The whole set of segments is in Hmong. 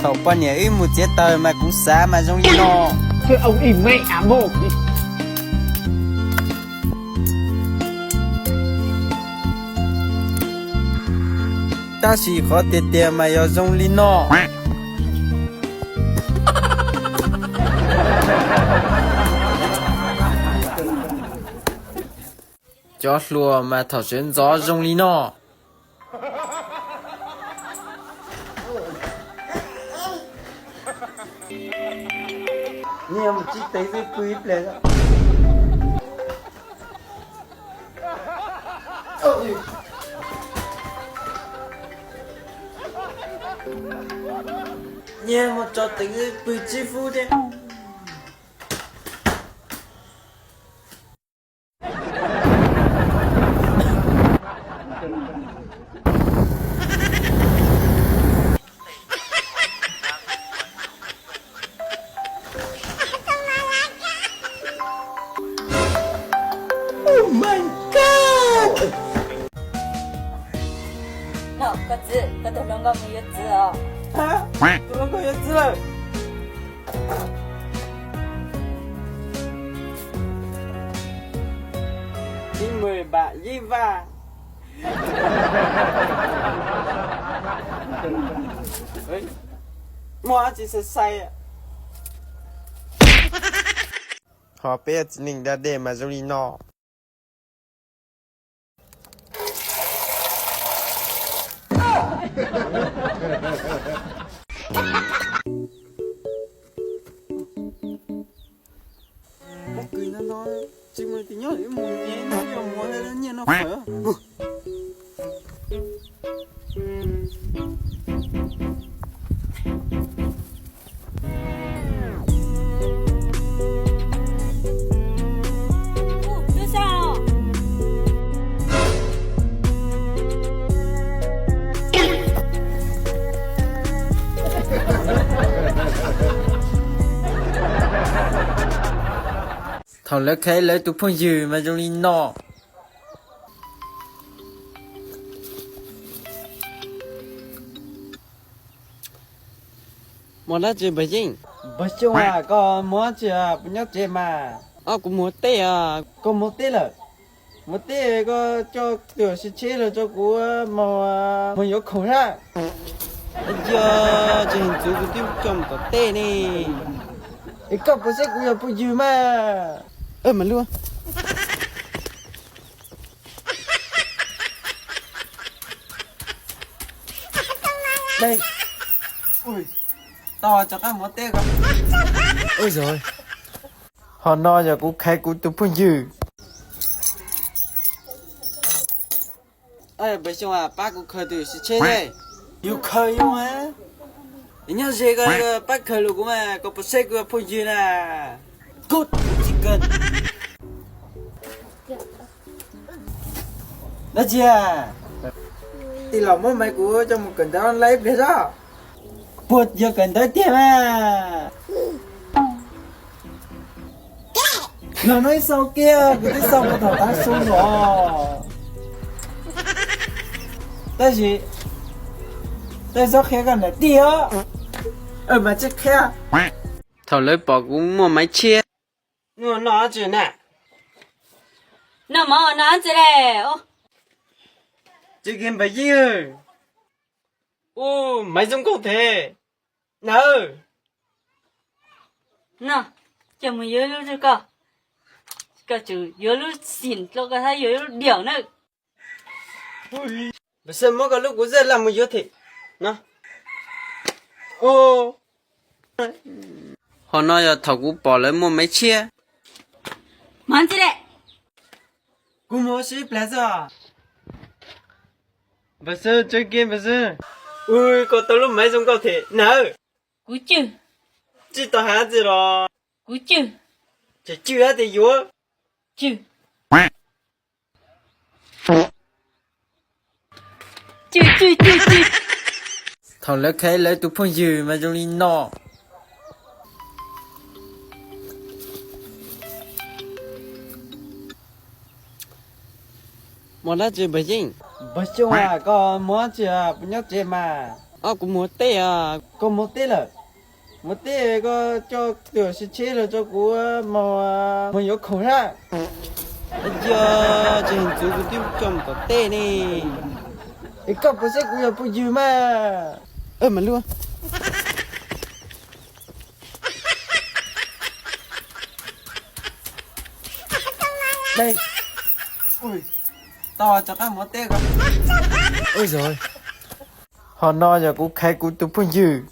Thaum poj niam wb mus txiav taws mas kuv xav mas zoo li no. Tab sis qhov tiag tiag mas yog zoo li no. Cov hluas mas thaum sawv ntxov zoo li no. Nyiaj mus tsib teev xwb pw ib pliag. Nyiaj mus tso teev xwb pw tsib fub thiab. Koj txiv, koj tus hluas nkauj mus yuav txiv os. Tus hluas nkauj yuav txiv lawm. Chín mươi bạn với va. Muaj dab tsi sai sai. Ho peb txiv neej da dej mas zoo li no. Pob kws no no, tsis muaj tus nyob mus nyiaj no, nyiaj no fawm. Thaum lawv khav lawv tus phooj ywg mas zoo li no. Mus dab tsi Npawg Yeej? Npawg Xyooj, koj mus dab tsi, puas nyob tsev mas? Kuv mus teb os. Koj mus teb lawm? Mus teb koj coj tus sib tsheb los rau kuv mus, mus yuav khoom sab. Yog tsis heev txwv kuv twb coj mus tom teb ne. Es koj puas saib kuv yog phooj ywg mas? Mas lub Ho no yog kuv khav kuv tus phooj ywg. Npawg Xyooj, pab kuv khaws tus sib tsheb. Yus khaws yus mas, nyob ze koj pab khaws los kuv mas, koj puas saib kuv phooj ywg na? Kub tsis kawg. Dab tsi? Tij laug muab maiv kuv coj mus kawm ntawv online ib pliag soj. Puas yog kawm ntawv tiag mas? Los no ib xaus kiag, kuv twb xaus puag thaum tav su los. Tab sis, tab sis txhob qhia koj niam tij os. Mas tsis qhia. Thaum lawv pom kuv muaj maiv tshiab. Noj dab tsi na? Noj mov noj dab tsi le? Tsis kiag npawg Yeej. Ub, maiv zoo nkauj thiab. Nawb. Noj, coj mus yuav lub rau koj. Koj tsum yuav lub xim dlua koj thiaj yuav lub diaum nawb. Npawg Xab, muab koj lub kuv zaj laj mus yuav them no. Ho no yog thaum kuv pom lawv muaj maiv tshiab. Maiv tshiab le. Kuv mus ua si ib pliag xwb. Npawg Xab, tseeb kiag npawg Xab. Ub, koj tau lub maiv zoo nkauj thiab nawb. Kuv cwj. Tsis tau hais dab tsi los? Kuv cwj. Tseem cwj hab tias yuav. Cwj. Cwj, cwj, cwj, cwj. Thaum lawv khav lawv tus phooj ywg mas zoo li no. Mus dab tsi npawg Yeej? Npawg Xyooj, koj mus dab tsi, puas nyob tsev mas? Os, kuv mus ua teb os. Koj mus ua teb lawm? Mus ua teb koj coj tus sib tsheb los rau kuv mus, mus yuav khoom na. Yog tsis heev txwv kuv twb coj mus tom teb ne. Es koj puas saib kuv yog phooj ywg mas? Mas lub Tau, rov qab mus ua teb ko. Ua, ho no yog kuv khaiv kuv tus phooj ywg.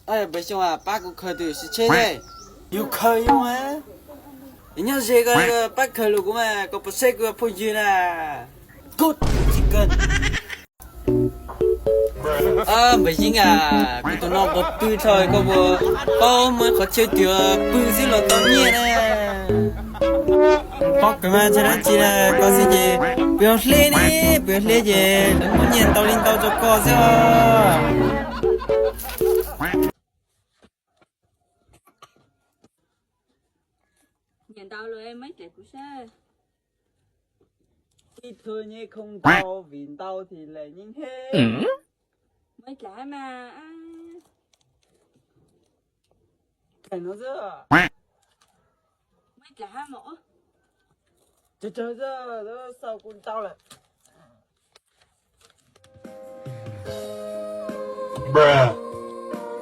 Npawg Xyooj, pab kuv khaws tus sib tsheb. Yus khaws yus, nyob ze koj pab khaws los kuv mas, koj puas saib kuv yog phooj ywg na? Npawg Yeeb a, kuv tus no quav pw dhau, koj puas paub muaj qhov chaw twg pw xwb los tau nyiaj na? Paub kawg mas, tsis dab tsi na, koj xwb ces pw hleb ne, pw hleb ces lawv muab nyiaj ntau li ntau rau koj xwb os. Nyiam ntau lawm, muab ib dlaim kuv saib. Ib tug nyiaj khoom ntau vim ntau thiaj li nyeej he. Muab ib dlaim mas. Muab ib dlaim mas. Tsawg tsawg xwb, xaus kuv ntau lawm.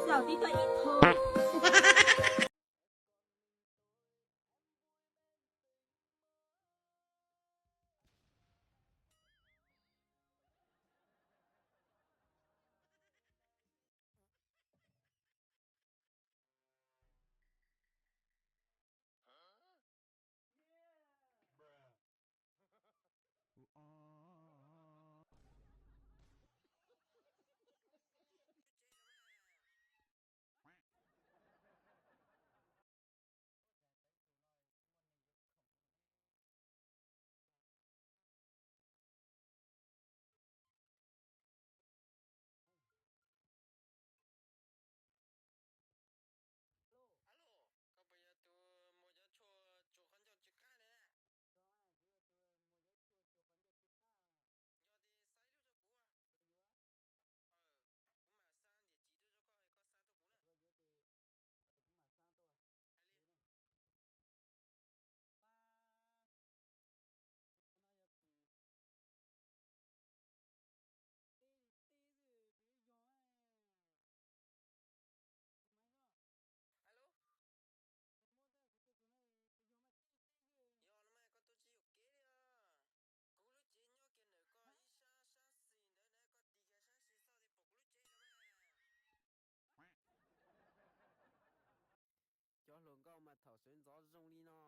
Xaus tib toj ib tug. Cov hluas nkauj mas thaum sawv ntxov zoo li no.